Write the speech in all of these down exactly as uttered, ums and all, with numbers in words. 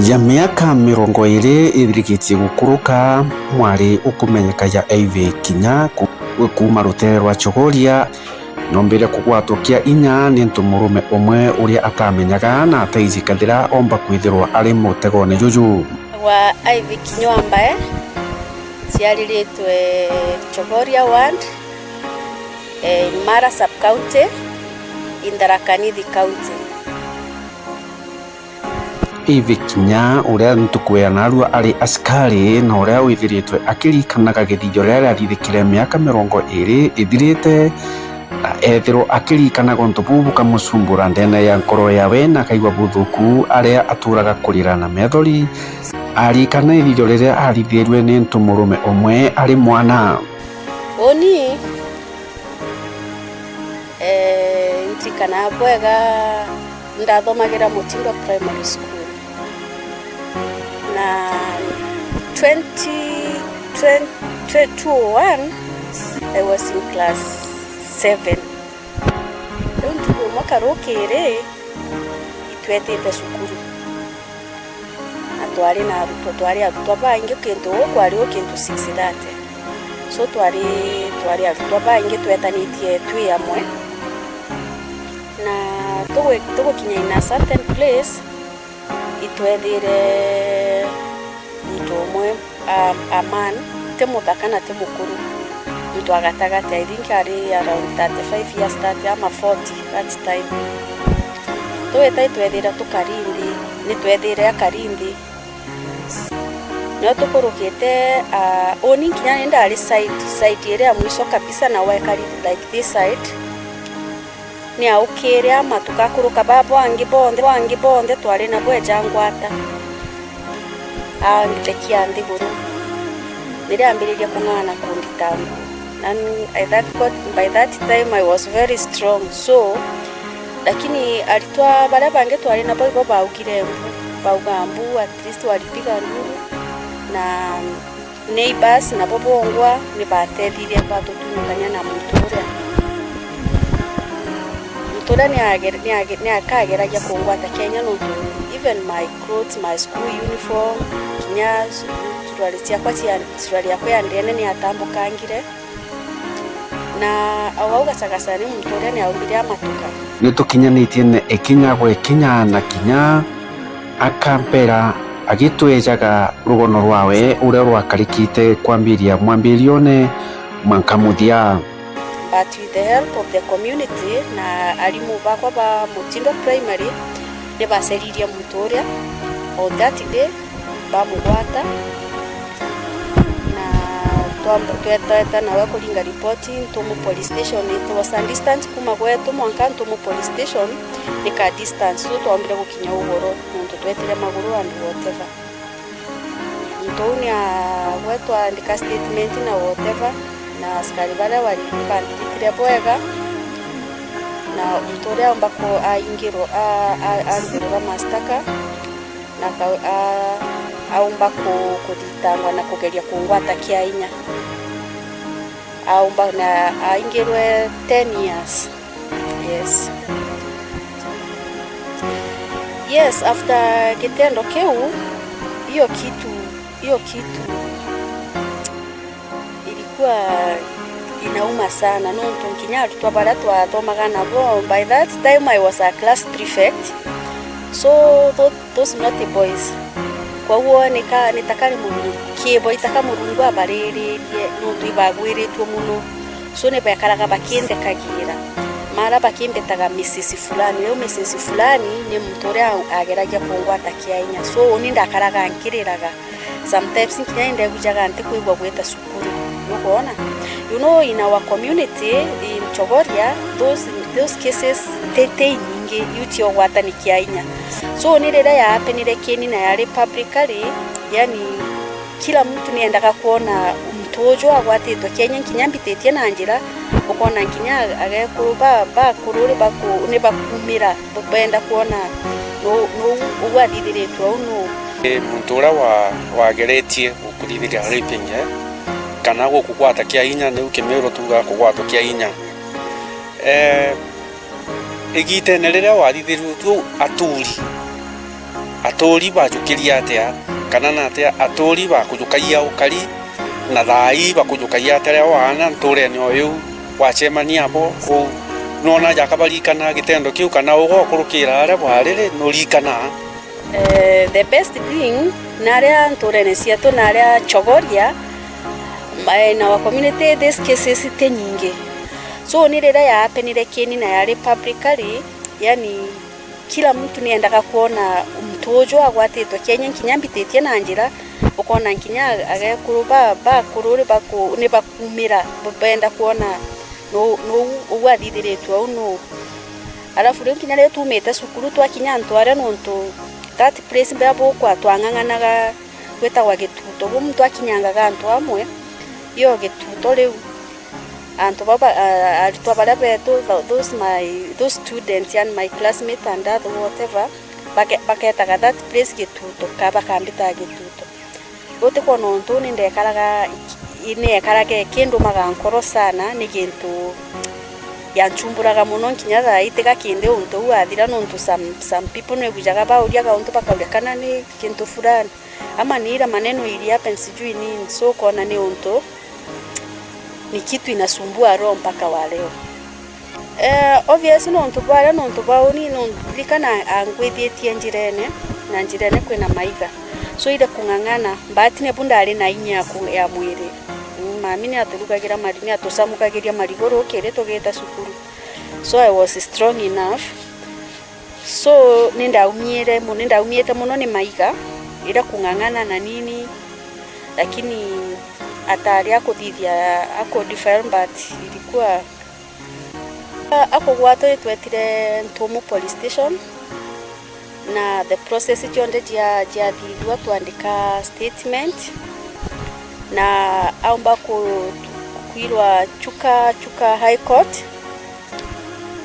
Ya miaka mirongo iiri ithirikitie gukuruka, mwari ukumenyeka ja Ivy Kinya ku-, kuuma rutere rwa Chogoria, nombire kugwatwa kia inya ni ntu murume umwe uria atamenyaga na ataiji kethira omba kwithirwa ari mutegone juju. Wa Ivy Kinya wa Mbae, ciariritwe Chogoria Ward, eh, Imara Sub-County, in Tharaka Nithi County. Ivy Kinya, uria ntuku ya narua ari asikari, na uria withiritwe akiririkanaga githijo riria riathithikire miaka mirongo iiri ithirite, na ethirwa akiririkanaga untu buu bukamucumbura ndene ya nkoro yawe, na akaigua buthuku aria aturaga kurira na methori, aririkana ithijo riria athithirue ni ntu murume umwe ari mwana. Uni, eh, ndirikana bwega ndathomagira Mutindo Primary School. Na twenty, twenty, two oh one, I was in class seven. Riu ntuku imwe karukiri, itwetite cukuru. Na twari na arutwa, twari arutwa baingi, kintu uu kwari uu kintu six thirty. So twari, twari arutwa baingi twetanitie twi amwe. Na tugwi-, tugukinya in a certain place, itwethire muntu umwe, a, a man, ti muthaka na ti mukuru, muntu a gatagati, I think ari around thirty-five years, thirty ama forty that time. Tugita itwethira tukari nthi, ni twethire akari nthi. Nio tukurukite, a, uni nkinya ni ndari side, side iria ya mwiso kabisa, na wekari like this side. Ni aukire amatuka akuruka, ba-, bangi bonthe, bangi bonthe twari nabo eja ngwata. Antekia nthiguru. Niria ambiririe kung'ang'ana kundita nguo. Na n-, I thank God, by that time I was very strong. So, lakini aritwa baria bangi twari nabo ibo baugire mbu, bauga mbu, at least walipiga nduru. Na neighbours nabo bongwa ni batethirie batutunyukania na muntu uria. Muntu uria ni age-, ni age-, ni akageragia kungwata kia inya nontu even my clothes, my school uniform, kinya su-, suruari ciakwa cia, suruari yakwa ya ndene ni atambukangire. Na au au gacagaca ni muntu uria ni aumbire amatuka. Ni tukinyanitie na ikinya gwe kinya na kinya, akampera agitwejaga rugono rwawe uria rwakarikite kwambiria mwambirione mwanka muthia. But with the help of the community na arimu bakwa ba Mutindo Primary, ni baceririe muntu uria on that day, bamugwata, na twamba-, tweteta nawe kuringa ripoti Ntumu Police Station. It was a distance kuma gwetu mwanka Ntumu Police Station, ni ka distance, so twaombire gukinya ugoro, nontu twetire maguru and whatever. Muntu uu ni agwetwa andika statement na whatever, na askari baria bari ni bandiritire bwega, na muntu uria aumba ku-, aingirwa, a-, a-, arugirwa mastaka, na aka-, a-, aumba ku-, kuthitangwa na kugeria kungwata kia inya. Aumba na aingirwe ten years. Yes. Yes, after kitendo kiu, hiyo kitu, hiyo kitu ilikuwa inauma sana, nontu nkinya arutwa baria twathomaga nabo, by that time I was a class prefect. So, tho-, those naughty boys, kwou ni ka-, ni ta kari Murungu, kibo itaka Murungu abariririe, nontu ibagwiritue mono. So, ni bekaraga bakinthekagira. Mara bakimbitaga Missus fulani. Riu Missus fulani ni muntu uria ageragia kungwata kia inya. So, uni ndakaraga nkiriraga. Sometimes nkinya indegujaga ntikwigua gwita cukuru. Nukwona? You know, in our community, in Chogoria, those, those cases ti, ti inyingi, iu cia ugwatani kia inya. So, ni riria yaapenire kieni na yari publicly, yani, kila mtu niendaga kwona muntu uju agwatitwe kia inya, nkinya mbititie na njira, ukona nkinya agekuru ba-, bakuru ri baku-, ni bakumira, benda kwona nu-, nu-, uu athithiritwe uu nu. Muntu uria wa-, wageretie gukuthithiria raping, eh, kana gukugwata kia inya, niu Kimiru tuugaga kugwatwa kia inya. Eh, igitene riria wathithiritue aturi, Aturi bajukirie atia, kana na atia aturi bakujukagia ukari, na thaa ii bakujukagia atia riria waana ntuurene o iu wacemania abo kuu? Nwona jakabarikana gitendo kiu, kana uga ukurukira aria bwari ri, nurikanaa? Eh, the best thing, na aria ntuurene cietu, na aria Chogoria, ma-, in our community, these cases ti nyingi. So, ni riria yaapenire kieni na yari publicly, yani, kila mtu niendaga kwona muntu uju agwatitwe kienya, nkinya mbititie na njira, ukona nkinya agekuru ba-, bakuru ri baku-, ni bakumira, benda kwona nu-, nuu uu athithiritue uu nuu. Alafu riu nkinya riria tumite cukuru twakinya antu aria, nontu that place mbea bukwa twang'ang'anaga gwitagwa gituto, bu muntu akinyangaga antu amwe, iyo gituto riu. Antu bau ba-, a-, aritwa baria betu, tho-, those my, those students, yani my classmates and other whatever, bake-, baketaga that place gituto, ka bakambitaga gituto. Utikwona untu uu nindekaraga, i-, niyekaraga ikindumaga nkoro sana, ni gintu yanchumburaga mono nkinya thaa ii, tiga kindi untu uu athira, nontu some, some people nwigujaga bauriaga untu, bakauria kana ni kintu fulani. Ama ni ile maneno ili happen sijui nini, so ukoona ni untu, ni kitu inasumbua roho mpaka wa leo. Eh, obvious nontu bwa aria, nontu bwa uni, nontu ririkana angwithitie njirene, na njirene kwina maiga. So ile kung'ang'ana, but ni bu ndari na inya ya ku-, ya mwiri. Mm, mami ni aturugagira mari-, ni atucamukagiria marigu rukiri tugita cukuru. So I was strong enough. So, nindaumiire mu-, nindaumiite mono ni maiga, ira kung'ang'ana na nini, lakini atari akuthithia, aku defile, but ilikuwa, akugwatwa itwetire Ntumu police station, na the process cionthe cia-, ciathithua twandika statement, na aumba ku-, kwirwa Chuka, Chuka High Court,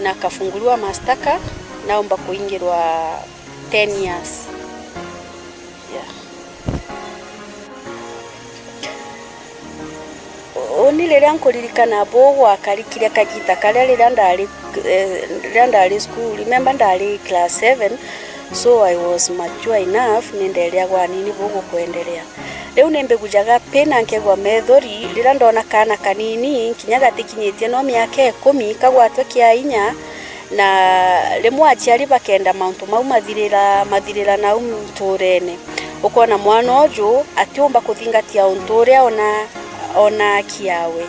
na akafunguliwa mashtaka, naumba kuingirwa ten years. Yeah. U-, uni riria nkuririkana buu gwakarikire kagita karia riria ndari, eh, riria ndari school, remember ndari class seven, so I was mature enough, ninderia gwa nini buu gukwenderea. Riu ni mbigujaga pain na nkegua methori riria ndona kaana kanini, kinya gatikinyitie no miaka ikumi, kagwatwe kia inya, na rimwe aciari bakenda mauntu mau mathirira, mathirira nau ntuurene. Ukoona mwana uju atiumba kuthingatia untu uria ona, ona aki yawe.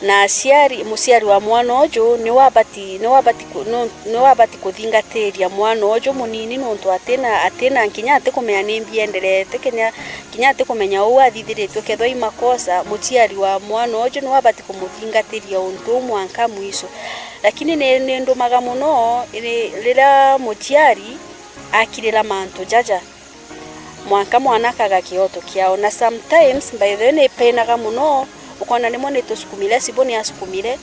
Na aciari, muciari wa mwana uju ni wabati, ni wabati ku-, nu-, ni wabati kuthingatiria mwana uju munini, nontu atina, atina, kinya atikumenya ni mbi enderete, kinya, kinya atikumenya uu athithiritue. Kethirwa i makosa, muciari wa mwana uju ni wabati kumuthingatiria untu uu mwanka mwisho. Lakini ni, ni ndumaga mono, ni, riria muciari akirira mantu jaja. Mwanka mwana akaga kioto kiao. Na sometimes, by the way, ni painaga mono, ukoona rimwe ni tusukumire, cibu ni asukumire,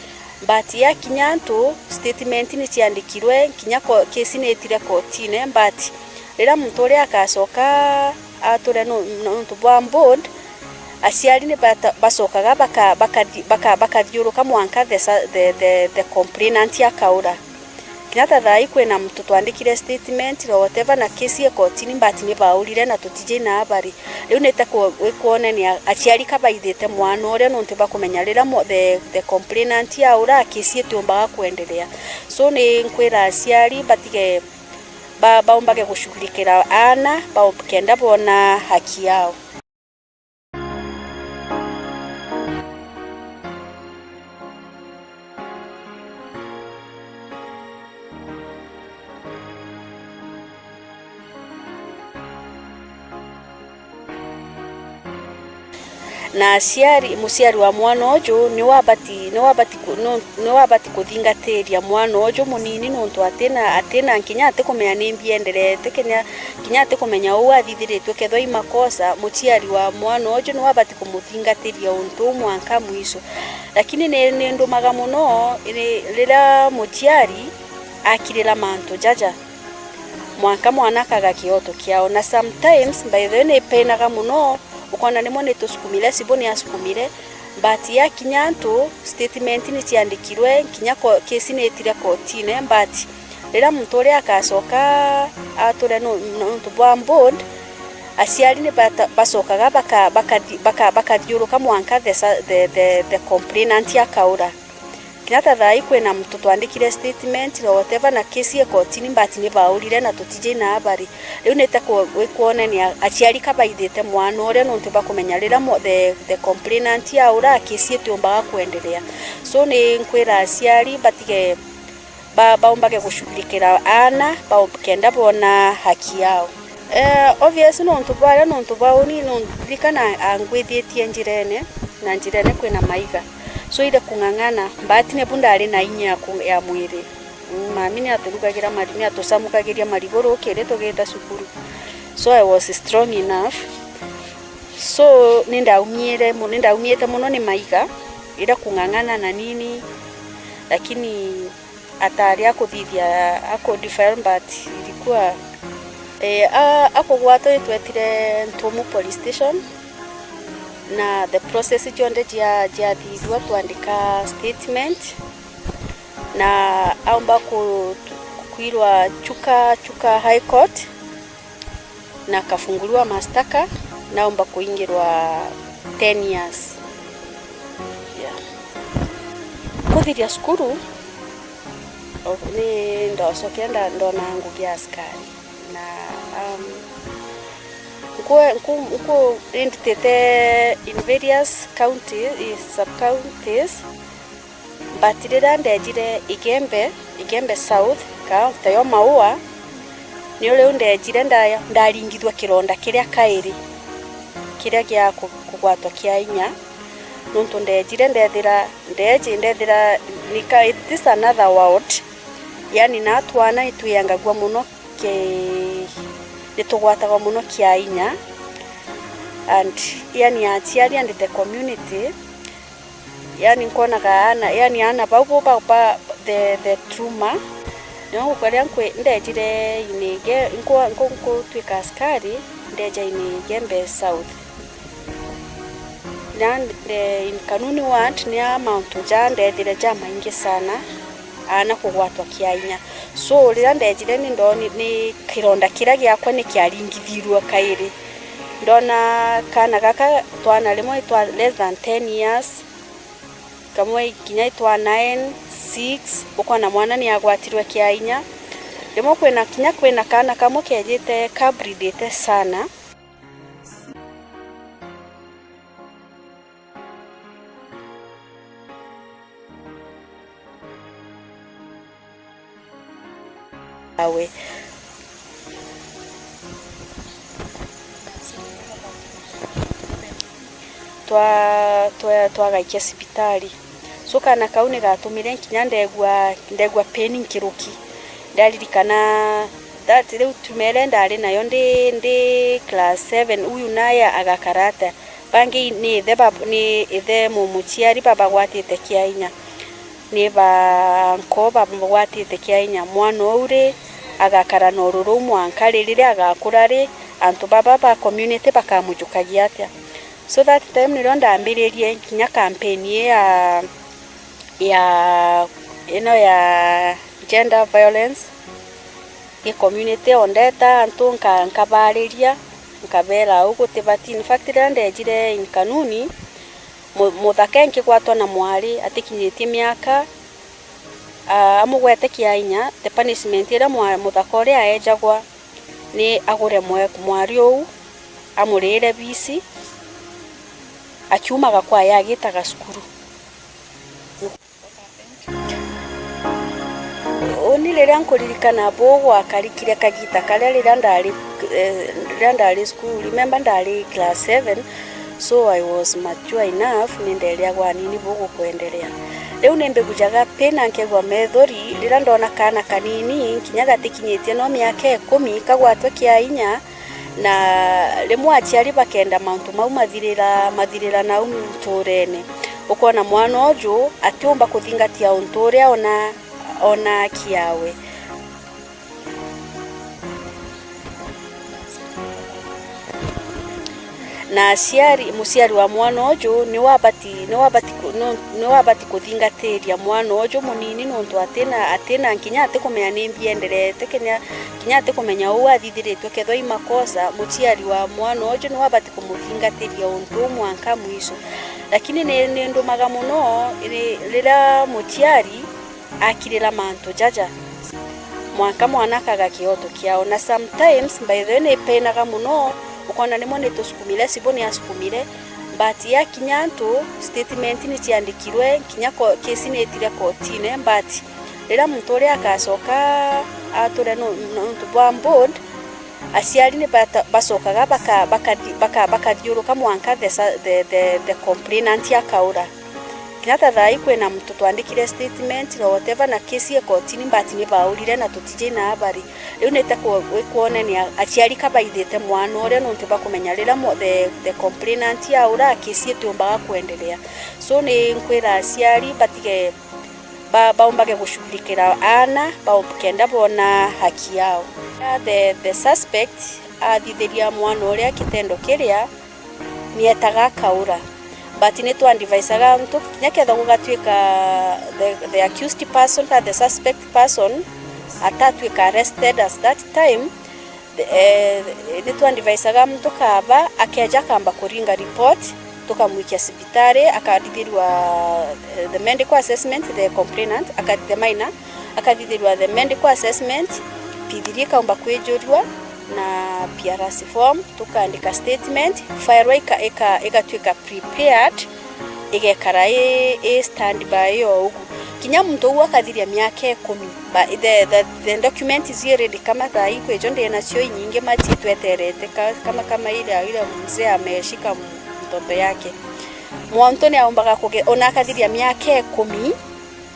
but yakinya antu, statement ni ciandikirwe, kinya ko-, case ni itire kotine, but riria muntu uria akacoka ature nu-, nuntu bwa board, aciari ni bata-, bacokaga baka-, bakathi-, baka-, bakathiuruka mwanka the sa-, the, the, the complainant akaura. Kinya ta thaa ii kwina muntu twandikire statement or whatever, na case i kotini, but ni baurire na tutiji na habari. Riu ni ta ku-, kwonania aciari ka baithite mwana uria, nontu bakumenya riria mo-, the, the complainant aura, case itiumbaga kuendelea. So ni nkwira aciari batige, ba-, baumbage gushughulikira aana bao kenda boona haki yao. Na aciari, muciari wa mwana uju ni wabati, ni wabati ku-, nu-, ni wabati kuthingatiria mwana uju munini, nontu atina, atina, kinya atikumenya ni mbi enderete, kinya, kinya atikumenya uu athithiritue. Kethirwa i makosa, muciari wa mwana uju ni wabati kumuthingatiria untu uu mwanka mwisho. Lakini ni, ni ndumaga mono, ni, riria muciari akirira mantu jaja, mwanka mwana akaga kioto kiao. Na sometimes, by the way, ni painaga mono, Ukona nimwe ni tusukumire, cibu ni asukumire, but yakinya antu, statement ni ciandikirwe, kinya ko-, case ni itire kotine, but riria muntu uria akacoka ature nu-, nuntu bwa bond, aciari ni bata-, bacokaga baka-, bakathi-, baka-, bakathiuruka mwanka the sa-, the, the, the complainant akaura. Kinya ta thaa ii kwina muntu twandikire statement or whatever na case i kotini, but ni baurire na tutiji na habari. Riu nite ku-, ikwonania aciari ka baithite mwana uria, nontu bakumenya riria mo-, the, the complainant aura, case itiumbaga kuendelea. So ni nkwira aciari batige, ba-, baumbage gushughulikira aana, bau-, kenda boona haki yao. Eh, obvious nontu bwa aria, nontu bwa uni, nontu ndirikana angwithitie njirene, na njirene kwina maiga. So ire kung'ang'ana, but nibu ndari na inya ya ku-, ya mwiri. Mm, mami ni aturugagira mari-, ni atucamukagiria marigu rukiri tugiita cukuru. So I was strong enough. So ni ndaumiire mu-, ni ndaumiite mono ni maiga, ire kung'ang'ana na nini, lakini atari akuthithia, aku defile, but ilikuwa, eh, a-, akugwatwa itwetire Ntumu police station, na the process cionthe cia, ciathithua, twandika statement, na aumba ku-, kwirwa Chuka, Chuka High Court, na akafunguliwa mashtaka, naumba kuingirwa ten years. Yeah. Kuthiria cukuru, o-, ni ndocokera nda-, ndona ngugi ya askari. Na, um, nku-, nku-, nku-, nindutite in various counties, sub counties, but riria ndejire Igembe, Igembe South, ka tayo Maua, nio riu ndejire nda-, ndaringithua kironda kiria kairi, kiria gia ku-, kugwatwa kia inya, nontu ndejire ndethira, ndeji ndethira nika, it is another world, yani na twana itwiangagua mono ki-, nitugwatagwa mono kia inya, and yani aciari and the community, yani nkwonaga aana, yani aana bau bo ba, ba, the, the trauma. Nio ngukwira riria nkwi-, ndejire Inege, nkwa-, nku-, nkutwika askari, ndeja Inege Mbe South. Na, eh, in Kanuni ward, ni a mauntu ja ndethire ja maingi sana, aana kugwatwa kia inya. So, riria ndejire ni ndoni, ni kironda kiria giakwa ni kiaringithirue kairi. Ndona kaana gaka, twana rimwe twa less than ten years, kamwe kinya twa nine, six, ukona mwana ni agwatirwe kia inya. Rimwe kwina, kinya kwina kaana kamwe kejite kabreedite sana. Awe. Twa-, twa-, twagaikia cibitari. So, kaana kau ni gatumire nkinya ndegua, ndegua pain nkiruki. Ndaririkana that riu trauma iria ndari nayo ndi, ndi class seven, uyu naye agakara atia? Bangi ni ithe ba-, ni ithe mumuciari babagwatite kia inya. Ni ba uncle babagwatite kia inya. Mwana uu ri, agakara na ururu uu mwanka ri, riria agakura ri, antu baba ba community bakamujukagia atia? So that time nirio ndambiririe kinya campaign ii ya, ya, ino ya gender violence. Gi community, o ndeta antu nka-, nkabariria, nkabera uu gutibati. In fact, riria ndejire in Kanuni, mu-, muthaka enkigwatwa na mwari atikinyitie miaka, a-, amugwete kia inya, the punishment iria mwa-, muthaka uria aejagwa ni agure mwe-, mwari uu, amuriire bisi, akiumaga kwaye agitaga cukuru. Uni riria nkuririkana buu gwakarikire kagita karia riria ndari, eh, riria ndari cukuru, remember ndari class seven, so I was mature enough, ni nderia gwa nini buu gukwenderea. Riu ni mbigujaga pain na nkegua methori riria ndona kaana kanini, kinya gatikinyitie no miaka ikumi, kagwatwe kia inya, na rimwe aciari bakenda mauntu mau mathirira, mathirira nau nturene. Ukona mwana uju atiumba kuthingatia untu uria ona, ona aki yawe. Na aciari, muciari wa mwana uju ni wabati, ni wabati ku-, nu-, ni wabati kuthingatiria mwana uju munini, nontu atina, atina kinya atikumenya ni mbi enderete, kinya, kinya atikumenya uu athithiritwe. Kethwa i makosa, muciari wa mwana uju ni wabati kumuthingatiria untu uu mwanka mwiso. Lakini ni, ni ndumaga muno ri-, riria muciari akirira mantu jaja, mwanka mwana akaga kioto kiao. Na sometimes, by the way, ni penaga muno, ukona rimwe ni tusukumire, cibu ni asukumire, but yakinya antu, statement ni ciandikirwe, kinya ko-, kesi ni itire kotine, but riria muntu uria agacoka ature nu-, nuntu bwa board, aciari ni bata-, bacokaga baka-, bakathi-, baka-, bakathiuruka mwanka the sa-, the, the, the complainant akaura. Kinya ta thaa ii kwina muntu twandikire statement na whatever, na kesi e kotini, but ni baurire na tutiji na habari. Riu ni ta ku-, kwonania aciari ka baithite mwana uria, nontu bakumenya riria mo-, the, the complainant aura, kesi itiumbaga kuendelea. So ni nkwira aciari batige, ba-, baumbage gushughulikira aana bao kenda boona haki yao. The, the suspect athithiria mwana uria kitendo kiria, ni etaga akaura. But ni twa advisaga antu, kinya kethwa gugatwika the, the accused person, ka the suspect person, atatwika arrested at that time, the, eh, ni twa advisaga muntu kaba akeja akamba kuringa report, tukamwikia cibitari, akathithirwa, eh, the medical assessment, the complainant, aka-, the minor, akathithirwa the medical assessment, P three ikaumba kwijurua, na P R C form, tukaandika statement, file ika-, ika-, igatwika prepared, igekara i, i standby o ugu. Kinya muntu uu akathiria miaka ikumi, ba-, the, the, the document is ready, kama thaa ii kwijo ndi nacio inyingi maci tweterete, ka-, kama, kama ile, ile mzee ameshika m-, mtoto yake. Muntu ni aumbaga kuge-, ona akathiria miaka ikumi,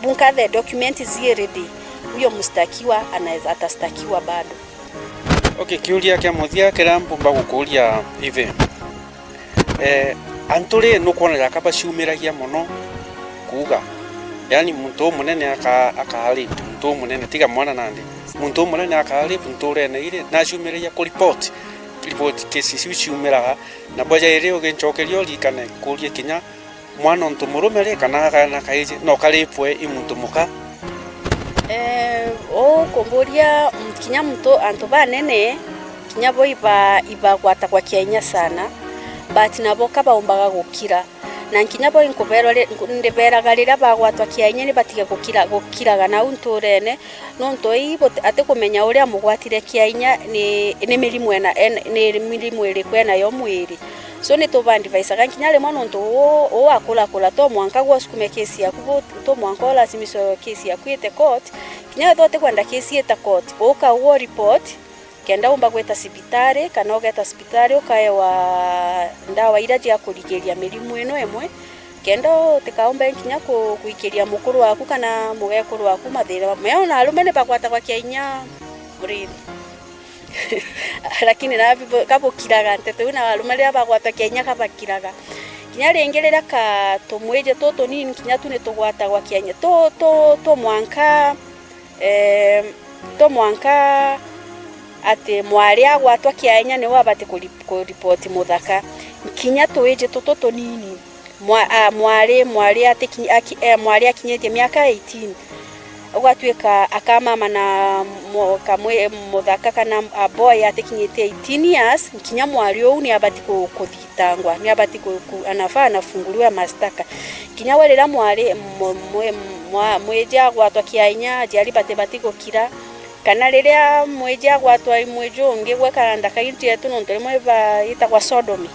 bunka the document is ready, huyo mshtakiwa anaweza, atastakiwa bado. Okay, kiuria kia muthia kiria mbumba gukuria ive, eh, antu ri nukwona jaka baciumiragia mono kuuga, yani muntu umunene aka-, aka rape muntu umunene, tiga mwana nandi, muntu umunene aka rape nturene iri, naciumiragia ku report, report cases iu ciumiraga, na bwaja iri ugincokeria urikane kuria kinya mwana untu murume ri kana kaana kaiji no karipwe i muntu muka? Eh, ukumburia, mm, kinya muntu, antu banene, kinya bo iba-, ibagwatagwa kiainya sana, but nabo ka baumbaga gukira. Na kinya bo inkuberwa ri-, nku-, ndiberaga riria bagwatwa kiainya ni batige gukira, gukiraga nau nturene, nontu ii but-, atikumenya uria amugwatire kiainya ni, ni mirimu ena, en-, ni mirimu iriku enayo mwiri. So ni tuba advisaga kinya rimwe nontu uu, uu akurakura, to mwanka gwosukume kesi yaku, bu-, to mwanka ulazimiswe kesi yaku ite court. Kinya wethirwa utikwenda kesi ita court, uka ugwo report, kenda umba gwita cibitari, kana ugeta cibitari ukaewa ndawa iria cia kurigiria mirimu ino imwe, kenda utikaumbe kinya ku-, gwikiria mukuru waku kana mugekuru waku mathina. Mea ona arume ni bagwatagwa kiainya muriri. Lakini na bibo-, kabukiraga nteto iu, na arume riria bagwatwa kiainya kabakiraga. Kinya ringi riria ka tumwiji tu tunini kinya tu ni tugwatagwa kiainya. Tu, tu, tu mwanka, eh, tu mwanka ati mwari agwatwa kiainya niwe abati kuri-, kuripoti muthaka. Kinya tuiji tutu tunini, mwa-, a, mwari, mwari atikinyi-, aki-, eh, mwari akinyitie miaka eighteen, ugatwika akamama na mu-, kamwe-, muthaka kana a boy atikinyitie eighteen years, kinya mwari uu ni abati ku-, kuthitangwa, ni abati ku-, ku-, anafaa anafunguliwa mashtaka. Kinya we riria mwari, mu-, mwi-, mwa-, mwiji agwatwa kiainya, aciari batibati gukira, kana riria mwiji agwatwa i mwiji ungi, gwe kana ndaka iu yetu nontu rimwe iba-, itagwa sodomy.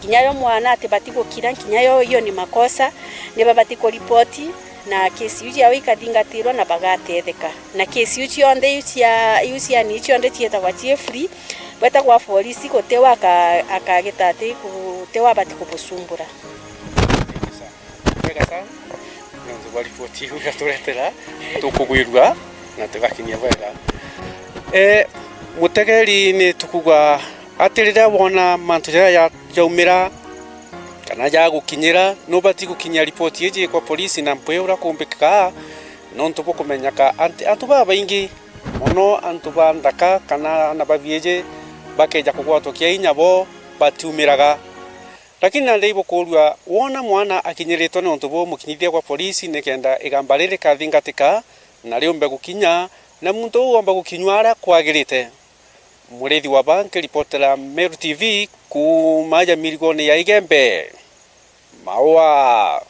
Kinya yo mwana atibati gukira, kinya yo, iyo ni makosa, ni babati kuripoti, na kesi iu ciao ikathingatirwa na bagatetheka. Na kesi iu cionthe iu cia, iu ciani iu cionthe cietagwa cii free, gwetagwa polisi, guti wa aka-, akagita ati, guti wabati kubucumbura. Bwega sana. Nontu bwa ripoti iu igaturetera, tukugwirua na tugakinyia bwega. Eh, mutegeri, ni tukuga ati riria wona mantu jaria ja-, jaumira kana jagukinyira, nubati gukinyia ripoti iji kwa polisi na mpwi uria kumbikaga, nontu bukumenyeka anti antu babaingi mono, antu ba nthaka kana aana ba biiji bakeja kugwatwa kiainya bo batiumiraga. Lakini nandi ibukuurua, wona mwana akinyiritwe ni untu buu, mukinyithie kwa polisi nikenda igamba riri rikathingatika na riumbe gukinya, na muntu uu oombe gukinyua aria kwagirite. Murithi wa ba nkiripotera Meru T V kuuma aja mirigone ya Igembe. Maua.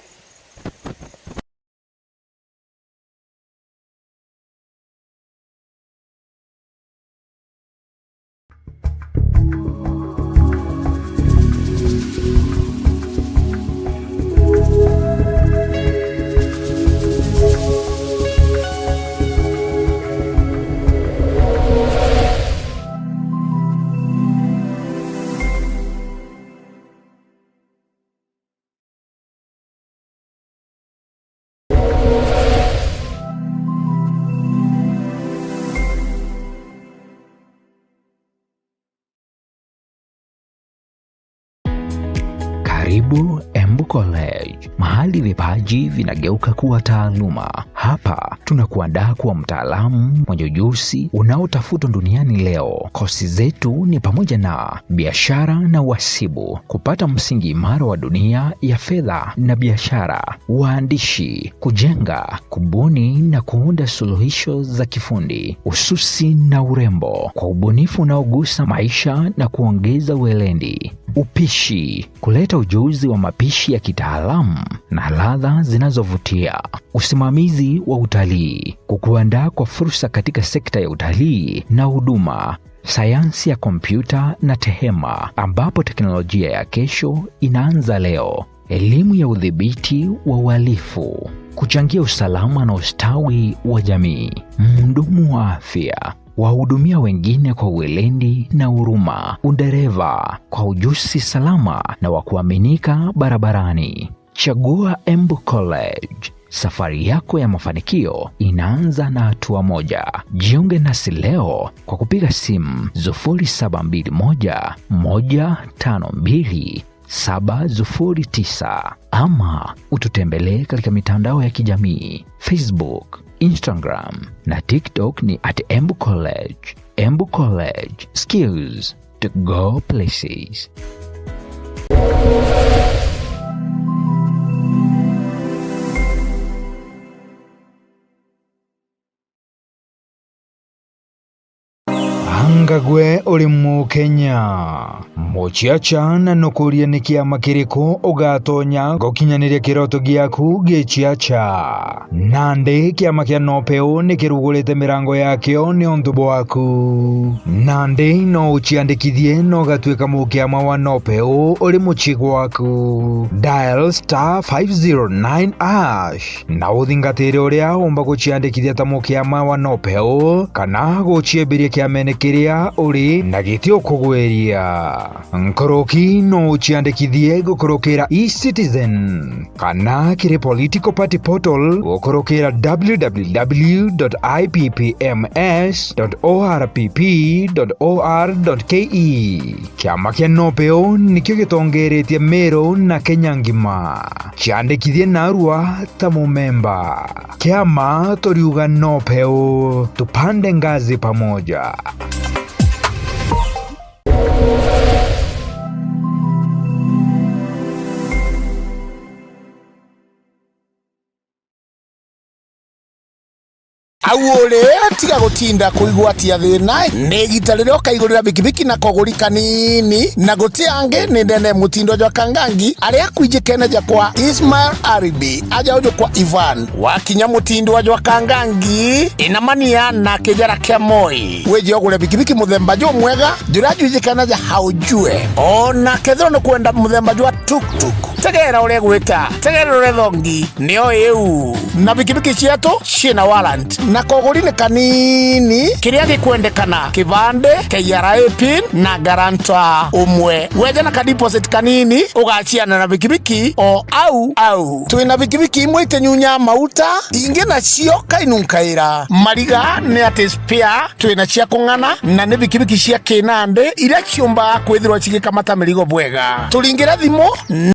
Karibu Embu College, mahali vipaji vinageuka kuwa taaluma. Hapa tunakuandaa kuwa mtaalamu mwenye ujuzi unaotafutwa duniani leo. Kosi zetu ni pamoja na biashara na uhasibu, kupata msingi imara wa dunia ya fedha na biashara, uandishi, kujenga, kubuni na kuunda suluhisho za kifundi, ususi na urembo, kwa ubunifu unaogusa maisha na kuongeza weledi, upishi, kuleta ujuzi wa mapishi ya kitaalamu na ladha zinazovutia, usimamizi wa utalii, kukuandaa kwa fursa katika sekta ya utalii na huduma, sayansi ya kompyuta na tehema, ambapo teknolojia ya kesho inaanza leo, elimu ya udhibiti wa uhalifu, kuchangia usalama na ustawi wa jamii, mhudumu wa afya, wahudumia wengine kwa weledi na huruma, udereva kwa ujuzi salama na wa kuaminika barabarani. Chagua Embu College. Safari yako ya mafanikio inaanza na hatua moja. Jiunge nasi leo kwa kupiga simu sufuri saba mbili moja, moja tano mbili, saba sufuri tisa ama ututembelee katika mitandao ya kijamii, Facebook, Instagram na TikTok ni at Embu College. Embu College, skills to go places. Anga gwe uri Mukenya? Muciaca, na nukuria ni kiama kiriku ugatonya gukinyaniria kiroto giaku giciaca? Nandi kiama kia Nopeu ni kirugurite mirango yakio ni untu bwaku. Nandi no uciandikithie na ugatuika mukiama wa Nopeu uri mucii gwaku. Dial star five zero nine hash na uthingatire uria umba guciandikithia ta mukiama wa Nopeu kana guciembiria kiamene kiria uri na giti ukugwiria. Nkuruki no uciandikithie gukurukira eCitizen kana kiri political party portal gukurukira w w w dot i p p m s dot o r p p dot o r dot k e. Kiama kia Nopeu nikio gitongeretie Meru na Kenya ngima. Ciandikithie narua ta mumemba. Kiama turiuga Nopeu, tupande ngazi pamoja. Au uri, tiga gutinda kuigwatia thina, ni igita riria ukaigurira bikibiki na koguri kanini, na guti angi ni ndene mutindo jwa Kangangi, aria kwijikene ja kwa Ismail Aribi, aja uju kwa Ivan. Wakinya mutindo jwa Kangangi, inamania na kijara kia Moi. Wije ugure bikibiki muthemba jumwega, juria jwijikene ja Haujue. Ona kethirwa ni kwenda muthemba jwa tuktuk, tegera uria gwita, tegera uria thongi, nio iu. Na bikibiki cietu ciina warrant, na koguri ni kanini. Kiria gikwendekana: kibande, K R A pin, na guarantor umwe. Weja na ka deposit kanini, ugaciana na bikibiki o au au. Twina bikibiki imwe itinyunyaa mauta, ingi nacio kainunkaira. Mariga ni ati spare twina cia kung'ana, na ni bikibiki cia kinandi iria ciumbaga kwithirwa cigikamata mirigo bwega. Turingire thimu.